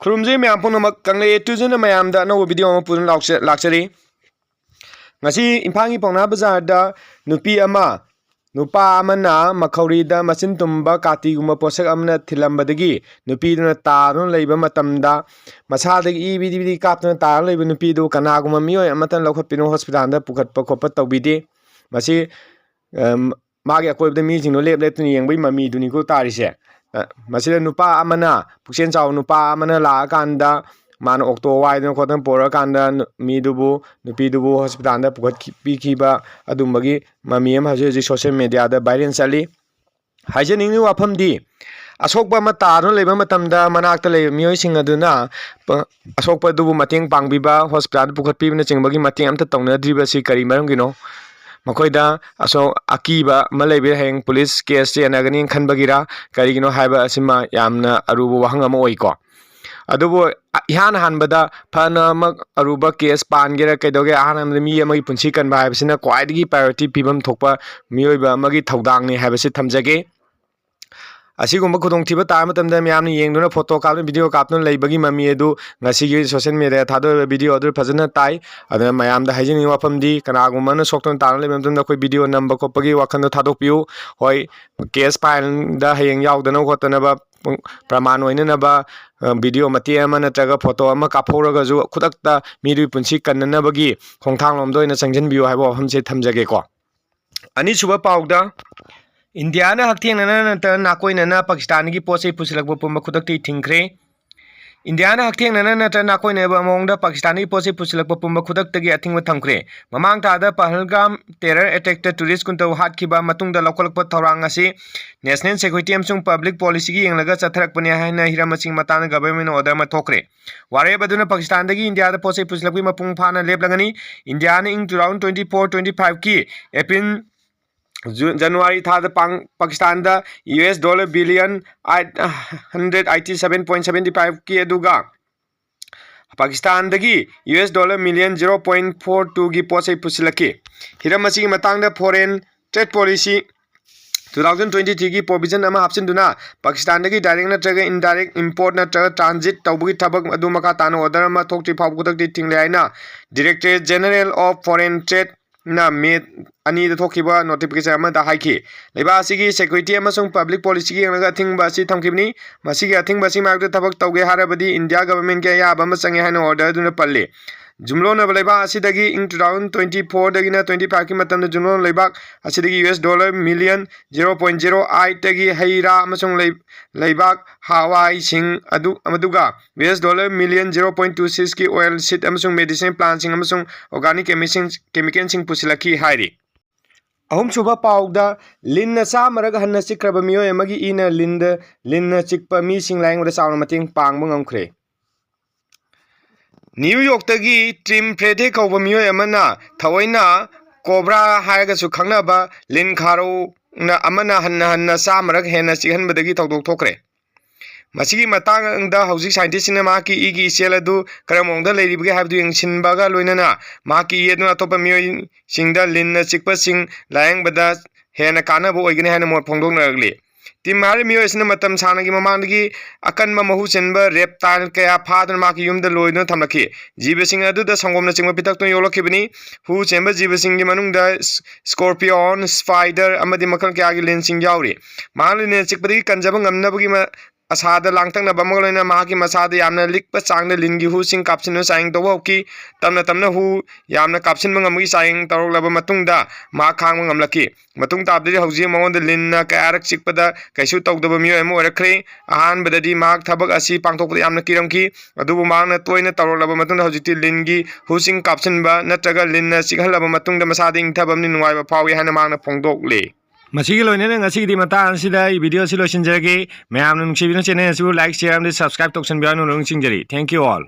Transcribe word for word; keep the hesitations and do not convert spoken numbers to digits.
ꯈꯨꯔꯨꯝꯖꯩ ꯃꯌꯥꯝ ꯄꯨꯝꯅꯃꯛ꯫ ꯀꯪꯂꯩ ꯇꯨꯖꯅ ꯃꯌꯥꯝꯗ ꯑꯅꯧꯕ ꯚꯤꯗꯤꯑꯣ ꯑꯃ ꯄꯨꯗꯨꯅ ꯂꯥꯎꯆ-, ꯂꯥꯛꯆꯔꯤ꯫ ꯉꯁꯤ ꯏꯝꯐꯥꯜꯒꯤ ꯄꯥꯎꯅꯥ ꯕꯖꯥꯔꯗ ꯅꯨꯄꯤ ꯑꯃ, ꯅꯨꯄꯥ ꯑꯃꯅ ꯃꯈꯧꯔꯤꯗ ꯃꯆꯤꯟ ꯇꯨꯝꯕ ꯀꯥꯇꯤꯒꯨꯝꯕ ꯄꯣꯠꯁꯛ ꯑꯃꯅ ꯊꯤꯜꯂꯝꯕꯗꯒꯤ ꯅꯨꯄꯤꯗꯨꯅ ꯇꯥꯗꯨꯅ ꯂꯩꯕ ꯃꯇꯝꯗ ꯃꯁꯥꯗꯒꯤ ꯏ ꯕꯤꯗꯤ ꯕꯤꯗꯤ ꯀꯥꯞꯇꯨꯅ ꯇꯥꯔ ꯂꯩꯕ ꯅꯨꯄꯤꯗꯨ ꯀꯅꯥꯒꯨꯝꯕ ꯃꯤꯑꯣꯏ ꯑꯃꯠꯇꯅ ꯂꯧꯈꯠꯄꯤꯅ ꯍꯣꯁꯄꯤꯇꯥꯜꯗ ꯄꯨꯈꯠꯄ ꯈꯣꯠꯄ ꯇꯧꯕꯤꯗꯦ꯫ ꯃꯁꯤ, ꯑꯝ, ꯃꯥꯒꯤ ꯑꯀꯣꯏꯕꯗ ꯃꯤꯁꯤꯡꯗꯣ ꯂꯦꯞ ꯂꯦꯞꯇꯨꯅ ꯌꯦꯡꯕꯒꯤ ꯃꯃꯤꯗꯨꯅꯤꯀꯣ ꯇꯥꯔꯤꯁꯦ꯫ ꯑ, ꯃꯁꯤꯗ ꯅꯨꯄꯥ ꯑꯃꯅ, ꯄꯨꯛꯆꯦꯜ ꯆꯥꯎꯕ ꯅꯨꯄꯥ ꯑꯃꯅ ꯂꯥꯛꯑꯀꯥꯟꯗ ꯃꯥꯅ ꯑꯣꯛꯇꯣ ꯋꯥꯏꯗꯅ ꯈꯣꯠꯇꯅ ꯄꯨꯔꯛꯑꯀꯥꯟꯗ ꯅꯨ-, ꯃꯤꯗꯨꯕꯨ, ꯅꯨꯄꯤꯗꯨꯕꯨ ꯍꯣꯁꯄꯤꯇꯥꯜꯗ ꯄꯨꯈꯠꯈꯤ-, ꯄꯤꯈꯤꯕ ꯑꯗꯨꯝꯕꯒꯤ ꯃꯃꯤ ꯑꯃ ꯍꯧꯖꯤꯛ ꯍꯧꯖꯤꯛ ꯁꯣꯁꯦꯜ ꯃꯦꯗꯤꯌꯥꯗ ꯚꯥꯏꯔꯦꯜ ꯆꯠꯂꯤ꯫ ꯍꯥꯏꯖꯅꯤꯡꯉꯤꯕ ꯋꯥꯐꯝꯗꯤ, ꯑꯁꯣꯛꯄ ꯑꯃ ꯇꯥꯗꯨꯅ ꯂꯩꯕ ꯃꯇꯝꯗ ꯃꯅꯥꯛꯇ ꯂꯩꯕ ꯃꯤꯑꯣꯏꯁꯤꯡ ꯑꯗꯨꯅ ꯄ-, ꯑꯁꯣꯛꯄ ꯑꯗꯨꯕꯨ ꯃꯇꯦꯡ ꯄꯥꯡꯕꯤꯕ, ꯍꯣꯁꯄꯤꯇꯥꯜꯗ ꯄꯨꯈꯠꯄꯤꯕꯅꯆꯤꯡꯕꯒꯤ ꯃꯇꯦꯡ ꯑꯝꯇ ꯇꯧꯅꯗ꯭ꯔꯤꯕꯁꯤ ꯀꯔꯤ ꯃꯔꯝꯒꯤꯅꯣ? ꯃꯈꯣꯏꯗ ꯑꯁꯣꯛ ꯑꯀꯤꯕ ꯑꯃ ꯂꯩꯕ, ꯍꯌꯦꯡ ꯄꯨꯂꯤꯁ ꯀꯦꯁ ꯆꯦꯟꯅꯒꯅꯤ ꯈꯟꯕꯒꯤꯔ, ꯀꯔꯤꯒꯤꯅꯣ ꯍꯥꯏꯕ ꯑꯁꯤꯃ ꯌꯥꯝꯅ ꯑꯔꯨꯕ ꯋꯥꯍꯪ ꯑꯃ ꯑꯣꯏꯀꯣ꯫ ꯑꯗꯨꯕꯨ ꯏꯍꯥꯟ ꯍꯥꯟꯕꯗ ꯐꯅꯃꯛ ꯑꯔꯨꯕ ꯀꯦꯁ ꯄꯥꯟꯒꯦꯔꯥ ꯀꯩꯗꯧꯒꯦ, ꯑꯍꯥꯟꯕꯗ ꯃꯤ ꯑꯃꯒꯤ ꯄꯨꯟꯁꯤ ꯀꯟꯕ ꯍꯥꯏꯕꯁꯤꯅ ꯈ꯭ꯋꯥꯏꯗꯒꯤ ꯄ꯭ꯔꯥꯏꯌꯣꯔꯤꯇꯤ ꯄꯤꯐꯝ ꯊꯣꯛꯄ ꯃꯤꯑꯣꯏꯕ ꯑꯃꯒꯤ ꯊꯧꯗꯥꯡꯅꯤ ꯍꯥꯏꯕꯁꯤ ꯊꯝꯖꯒꯦ꯫ ꯑꯁꯤꯒꯨꯝꯕ ꯈꯨꯗꯣꯡꯊꯤꯕ ꯇꯥꯕ ꯃꯇꯝꯗ ꯃꯌꯥꯝꯅ ꯌꯦꯡꯗꯨꯅ ꯐꯣꯇꯣ ꯀꯥꯞꯇꯨꯅ ꯚꯤꯗꯤꯑꯣ ꯀꯥꯞꯇꯨꯅ ꯂꯩꯕꯒꯤ ꯃꯃꯤ ꯑꯗꯨ ꯉꯁꯤꯒꯤ ꯁꯣꯁꯦꯜ ꯃꯦꯗꯤꯌꯥꯗ ꯊꯥꯗꯣꯛꯏꯕ ꯚꯤꯗꯤꯑꯣ ꯑꯗꯨ ꯐꯖꯅ ꯇꯥꯏ꯫ ꯑꯗꯨꯅ ꯃꯌꯥꯝꯗ ꯍꯥꯏꯖꯅꯤꯡꯉꯤ ꯋꯥꯐꯝꯗꯤ, ꯀꯅꯥꯒꯨꯝꯕ ꯑꯃꯅ ꯁꯣꯛꯇꯨꯅ ꯇꯥꯗꯨꯅ ꯂꯩꯕ ꯃꯇꯝꯗ ꯑꯩꯈꯣꯏ ꯚꯤꯗꯤꯑꯣ ꯅꯝꯕ ꯈꯣꯠꯄꯒꯤ ꯋꯥꯈꯜꯗꯣ ꯊꯥꯗꯣꯛꯄꯤꯌꯨ꯫ ꯍꯣꯏ, ꯀꯦꯁ ꯐꯥꯏꯜꯗ ꯍꯌꯦꯡ ꯌꯥꯎꯗꯅꯕ ꯈꯣꯠꯇꯅꯕ, ꯄ꯭ꯔꯃꯥꯟ ꯑꯣꯏꯅꯅꯕ, ꯑ, ꯚꯤꯗꯤꯑꯣ ꯃꯇꯦꯛ ꯑꯃ ꯅꯠꯇ꯭ꯔꯒ ꯐꯣꯇꯣ ꯑꯃ ꯀꯥꯞꯍꯧꯔꯒꯁꯨ ꯈꯨꯗꯛꯇ ꯃꯤꯗꯨꯒꯤ ꯄꯨꯟꯁꯤ ꯀꯟꯅꯅꯕꯒꯤ ꯈꯣꯡꯊꯥꯡꯂꯣꯝꯗ ꯑꯣꯏꯅ ꯆꯪꯁꯤꯟꯕꯤꯌꯨ ꯍꯥꯏꯕ ꯋꯥꯐꯝꯁꯦ ꯊꯝꯖꯒꯦꯀꯣ꯫ ꯑꯅꯤꯁꯨꯕ ꯄꯥꯎꯗ, ꯏꯟꯗꯤꯌꯥꯅ ꯍꯛꯊꯦꯡꯅꯅ ꯅꯠꯇ꯭ꯔꯒ ꯅꯥꯀꯣꯏꯅꯅ ꯄꯥꯀꯤꯁꯇꯥꯟꯗꯒꯤ ꯄꯣꯠ ꯆꯩ ꯄꯨꯁꯤꯜꯂꯛꯄ ꯄꯨꯝꯕ ꯈꯨꯗꯛꯇꯒꯤ ꯊꯤꯡꯈ꯭ꯔꯦ꯫ ꯏꯟꯗꯤꯌꯥꯅ ꯍꯛꯊꯦꯡꯅꯅ ꯅꯠꯇ꯭ꯔꯒ ꯅꯥꯀꯣꯏꯅꯕ ꯃꯑꯣꯡꯗ ꯄꯥꯀꯤꯁꯇꯥꯟꯗꯒꯤ ꯄꯣꯠ ꯆꯩ ꯄꯨꯁꯤꯜꯂꯛꯄ ꯄꯨꯝꯕ ꯈꯨꯗꯛꯇꯒꯤ ꯑꯊꯤꯡꯕ ꯊꯝꯈ꯭ꯔꯦ꯫ ꯃꯃꯥꯡ ꯊꯥꯗ ꯄꯍꯜꯒꯥꯝ ꯇꯦꯔꯔ ꯑꯦꯇꯦꯛꯇ ꯇꯨꯔꯤꯁ ꯀꯨꯟꯇꯔꯨꯛ ꯍꯥꯠꯈꯤꯕ ꯃꯇꯨꯡꯗ ꯂꯧꯈꯠꯂꯛꯄ ꯊꯧꯔꯥꯡ ꯑꯁꯤ ꯅꯦꯁꯅꯦꯜ ꯁꯦꯀ꯭ꯌꯨꯔꯤꯇꯤ ꯑꯃꯁꯨꯡ ꯄꯕ꯭ꯂꯤꯛ ꯄꯣꯂꯤꯁꯤꯒꯤ ꯌꯦꯡꯂꯒ ꯆꯠꯊꯔꯛꯄꯅꯤ ꯍꯥꯏꯅ ꯍꯤꯔꯝ ꯑꯁꯤꯒꯤ ꯃꯇꯥꯡꯗ ꯒꯚꯔꯟꯃꯦꯟꯠꯅ ꯑꯣꯔꯗꯔ ꯑꯃ ꯊꯣꯛꯈ꯭ꯔꯦ꯫ ꯋꯥꯔꯦꯞ ꯑꯗꯨꯅ ꯄꯥꯀꯤꯁꯇꯥꯟꯗꯒꯤ ꯏꯟꯗꯤꯌꯥꯗ ꯄꯣꯠ ꯆꯩ ꯄꯨꯁꯤꯜꯂꯛꯄꯒꯤ ꯃꯄꯨꯡ ꯐꯥꯅ ꯂꯦꯞꯂꯒꯅꯤ꯫ ꯏꯟꯗꯤꯌꯥꯅ ꯏꯪ two thousand twenty four twenty five ꯀꯤ ꯑꯦꯄ꯭ꯔꯤꯜ, ꯖꯨ-, ꯖꯅꯋꯥꯔꯤ ꯊꯥꯗ ꯄꯥꯡ-, ꯄꯥꯀꯤꯁꯇꯥꯟꯗ U S dollar billion eight hundred eighty seven point seventy five ꯀꯤ, ꯑꯗꯨꯒ ꯄꯥꯀꯤꯁꯇꯥꯟꯗꯒꯤ U S dollar million zero point four ꯇꯨꯒꯤ ꯄꯣꯠ ꯆꯩ ꯄꯨꯁꯤꯜꯂꯛꯈꯤ꯫ ꯍꯤꯔꯝ ꯑꯁꯤꯒꯤ ꯃꯇꯥꯡꯗ foreign trade policy two thousand twenty-three ꯒꯤ provision ꯑꯃ ꯍꯥꯞꯆꯤꯟꯗꯨꯅ ꯄꯥꯀꯤꯁꯇꯥꯟꯗꯒꯤ direct ꯅꯠꯇ꯭ꯔꯒ indirect import ꯅꯠꯇ꯭ꯔꯒ transit ꯇꯧꯕꯒꯤ ꯊꯕꯛ ꯑꯗꯨ ꯃꯈꯥ ꯇꯥꯅ order ꯑꯃ ꯊꯣꯛꯇ꯭ꯔꯤ ꯐꯥꯎꯕ ꯈꯨꯗꯛꯇꯤ ꯊꯤꯡꯂꯦ ꯍꯥꯏꯅ Directorate General of Foreign Trade ꯅ ꯃꯦ ꯑꯅꯤꯗ ꯊꯣꯛꯈꯤꯕ notification ꯑꯃꯗ ꯍꯥꯏꯈꯤ꯫ ꯂꯩꯕꯥꯛ ꯑꯁꯤꯒꯤ security ꯑꯃꯁꯨꯡ public policy ꯒꯤ ꯌꯦꯡꯂꯒ ꯑꯊꯤꯡꯕ ꯑꯁꯤ ꯊꯝꯈꯤꯕꯅꯤ꯫ ꯃꯁꯤꯒꯤ ꯑꯊꯤꯡꯕ ꯑꯁꯤ ꯃꯥꯌꯣꯛꯇ ꯊꯕꯛ ꯇꯧꯒꯦ ꯍꯥꯏꯔꯕꯗꯤ India government ꯀꯤ ꯑꯌꯥꯕ ꯑꯃ ꯆꯪꯉꯦ ꯍꯥꯏꯅ order ꯑꯗꯨꯅ ꯄꯜꯂꯤ꯫ ꯌꯨꯝꯂꯣꯟꯅꯕ ꯂꯩꯕꯥꯛ ꯑꯁꯤꯗꯒꯤ ꯏꯪ two thousand twenty-four ꯗꯒꯤꯅ twenty-five ꯀꯤ ꯃꯇꯝꯗ ꯌꯨꯝꯂꯣꯟꯅꯕ ꯂꯩꯕꯥꯛ ꯑꯁꯤꯗꯒꯤ U S dollar million zero point zero eight ꯇꯒꯤ ꯍꯩ ꯔꯥ ꯑꯃꯁꯨꯡ ꯂꯩ-, ꯂꯩꯕꯥꯛ ꯍꯋꯥꯏꯁꯤꯡ ꯑꯗꯨ, ꯑꯗꯨꯒ U S dollar million zero point two six ꯀꯤ oil seed ꯑꯃꯁꯨꯡ medicinal plant ꯁꯤꯡ ꯑꯃꯁꯨꯡ organic chemical, chemical ꯁꯤꯡ ꯄꯨꯁꯤꯜꯂꯛꯈꯤ ꯍꯥꯏꯔꯤ꯫ ꯑꯍꯨꯝꯁꯨꯕ ꯄꯥꯎꯗ, ꯂꯤꯟꯅ ꯆꯥꯃꯔꯛ ꯍꯟꯅ ꯆꯤꯛꯈ꯭ꯔꯕ ꯃꯤꯑꯣꯏ ꯑꯃꯒꯤ ꯏꯅ ꯂꯤꯟꯗ, ꯂꯤꯟꯅ ꯆꯤꯛꯄ ꯃꯤꯁꯤꯡ ꯂꯥꯌꯦꯡꯕꯗ ꯆꯥꯎꯅ ꯃꯇꯦꯡ ꯄꯥꯡꯕ ꯉꯝꯈ꯭ꯔꯦ꯫ ꯅ꯭ꯌꯨ ꯌꯣꯔꯛꯇꯒꯤ ꯇꯤꯝ ꯐ꯭ꯔꯦꯗꯦ ꯀꯧꯕ ꯃꯤꯑꯣꯏ ꯑꯃꯅ ꯊꯑꯣꯏꯅ cobra ꯍꯥꯏꯔꯒꯁꯨ ꯈꯪꯅꯕ ꯂꯤꯟ ꯈꯥꯔꯧꯅ ꯑꯃꯅ ꯍꯟꯅ ꯍꯟꯅ ꯆꯥꯃꯔꯛ ꯍꯦꯟꯅ ꯆꯤꯛꯍꯟꯕꯗꯒꯤ ꯊꯧꯗꯣꯛ ꯊꯣꯛꯈ꯭ꯔꯦ꯫ ꯃꯁꯤꯒꯤ ꯃꯇꯥꯡꯗ ꯍꯧꯖꯤꯛ scientist ꯁꯤꯡꯅ ꯃꯍꯥꯛꯀꯤ ꯏꯒꯤ ꯏꯆꯦꯜ ꯑꯗꯨ ꯀꯔꯝꯕ ꯃꯑꯣꯡꯗ ꯂꯩꯔꯤꯕꯒꯦ ꯍꯥꯏꯕꯗꯨ ꯌꯦꯡꯁꯤꯟꯕꯒ ꯂꯣꯏꯅꯅ ꯃꯍꯥꯛꯀꯤ ꯏ ꯑꯗꯨꯅ ꯑꯇꯣꯞꯄ ꯃꯤꯑꯣꯏꯁꯤꯡꯗ ꯂꯤꯟꯅ ꯆꯤꯛꯄꯁꯤꯡ ꯂꯥꯌꯦꯡꯕꯗ ꯍꯦꯟꯅ ꯀꯥꯟꯅꯕ ꯑꯣꯏꯒꯅꯤ ꯍꯥꯏꯅ ꯃꯣꯠ ꯐꯣꯡꯗꯣꯛꯅꯔꯛꯂꯤ꯫ ꯇꯤꯝ ꯍꯥꯏꯔꯤꯕ ꯃꯤꯑꯣꯏ ꯑꯁꯤꯅ ꯃꯇꯝ ꯁꯥꯡꯅꯒꯤ ꯃꯃꯥꯡꯗꯒꯤ ꯑꯀꯟꯕ ꯃꯍꯨ ꯆꯦꯟꯕ reptile ꯀꯌꯥ ꯐꯥꯗꯨꯅ ꯃꯍꯥꯛꯀꯤ ꯌꯨꯝꯗ ꯂꯣꯏꯗꯨꯅ ꯊꯝꯂꯛꯈꯤ꯫ ꯖꯤꯕꯁꯤꯡ ꯑꯗꯨꯗ ꯁꯪꯒꯣꯝꯅꯆꯤꯡꯕ ꯄꯤꯊꯛꯇꯨꯅ ꯌꯣꯛꯂꯛꯈꯤꯕꯅꯤ꯫ ꯍꯨ ꯆꯦꯟꯕ ꯖꯤꯕꯁꯤꯡꯒꯤ ꯃꯅꯨꯡꯗ ꯁ꯭ꯀꯣꯔꯄꯤꯌꯣꯟ, ꯁ꯭ꯄꯥꯏꯗꯔ ꯑꯃꯗꯤ ꯃꯈꯜ ꯀꯌꯥꯒꯤ ꯂꯤꯟꯁꯤꯡ ꯌꯥꯎꯔꯤ꯫ ꯃꯍꯥꯛꯅ ꯂꯤꯟꯅ ꯆꯤꯛꯄꯗꯒꯤ ꯀꯟꯖꯕ ꯉꯝꯅꯕꯒꯤ ꯃ-, ꯑꯁꯥꯗ ꯂꯥꯡꯇꯛꯅꯕ ꯑꯃꯒ ꯂꯣꯏꯅꯅ ꯃꯍꯥꯛꯀꯤ ꯃꯁꯥꯗ ꯌꯥꯝꯅ ꯂꯤꯛꯄ ꯆꯥꯡꯗ ꯂꯤꯟꯒꯤ ꯍꯨꯁꯤꯡ ꯀꯥꯞꯁꯤꯟꯗꯨꯅ ꯆꯥꯡꯌꯦꯡ ꯇꯧꯕ ꯍꯧꯈꯤ꯫ ꯇꯞꯅ ꯇꯞꯅ ꯍꯨ ꯌꯥꯝꯅ ꯀꯥꯞꯁꯤꯟꯕ ꯉꯝꯕꯒꯤ ꯆꯥꯡꯌꯦꯡ ꯇꯧꯔꯛꯂꯕ ꯃꯇꯨꯡꯗ ꯃꯍꯥꯛ ꯈꯥꯡꯕ ꯉꯝꯂꯛꯈꯤ꯫ ꯃꯇꯨꯡ ꯇꯥꯕꯗꯗꯤ ꯍꯧꯖꯤꯛ ꯃꯉꯣꯟꯗ ꯂꯤꯟꯅ ꯀꯌꯥꯔꯛ ꯆꯤꯛꯄꯗ ꯀꯩꯁꯨ ꯇꯧꯗꯕ ꯃꯤꯑꯣꯏ ꯑꯃ ꯑꯣꯏꯔꯛꯈ꯭ꯔꯦ꯫ ꯑꯍꯥꯟꯕꯗꯗꯤ ꯃꯍꯥꯛ ꯊꯕꯛ ꯑꯁꯤ ꯄꯥꯡꯊꯣꯛꯄꯗ ꯌꯥꯝꯅ ꯀꯤꯔꯝꯈꯤ, ꯑꯗꯨꯕꯨ ꯃꯍꯥꯛꯅ ꯇꯣꯏꯅ ꯇꯧꯔꯛꯂꯕ ꯃꯇꯨꯡꯗ ꯍꯧꯖꯤꯛꯇꯤ ꯂꯤꯟꯒꯤ ꯍꯨꯁꯤꯡ ꯀꯥꯞꯁꯤꯟꯕ ꯅꯠꯇ꯭ꯔꯒ ꯂꯤꯟꯅ ꯆꯤꯛꯍꯜꯂꯕ ꯃꯇꯨꯡꯗ ꯃꯁꯥꯗ ꯏꯪꯊꯕ ꯑꯃꯗꯤ ꯅꯨꯡꯉꯥꯏꯕ ꯐꯥꯎꯏ ꯍꯥꯏꯅ ꯃꯍꯥꯛꯅ ꯐꯣꯡꯗꯣꯛꯂꯤ꯫ ꯃꯁꯤꯒꯤ ꯂꯣꯏꯅꯅ ꯉꯁꯤꯒꯤꯗꯤ ꯃꯇꯥꯡ ꯑꯁꯤꯗ ꯑꯩ video ꯑꯁꯤ ꯂꯣꯏꯁꯤꯟꯖꯔꯒꯦ꯫ ꯃꯌꯥꯝꯅ ꯅꯨꯡꯁꯤꯕꯤꯗꯨꯅ channel ꯑꯁꯤꯕꯨ like, share ꯑꯃꯗꯤ subscribe ꯇꯧꯁꯟꯕꯤꯌꯨ ꯍꯥꯏꯅ ꯅꯤꯡꯁꯤꯡꯖꯔꯤ꯫ Thank you all.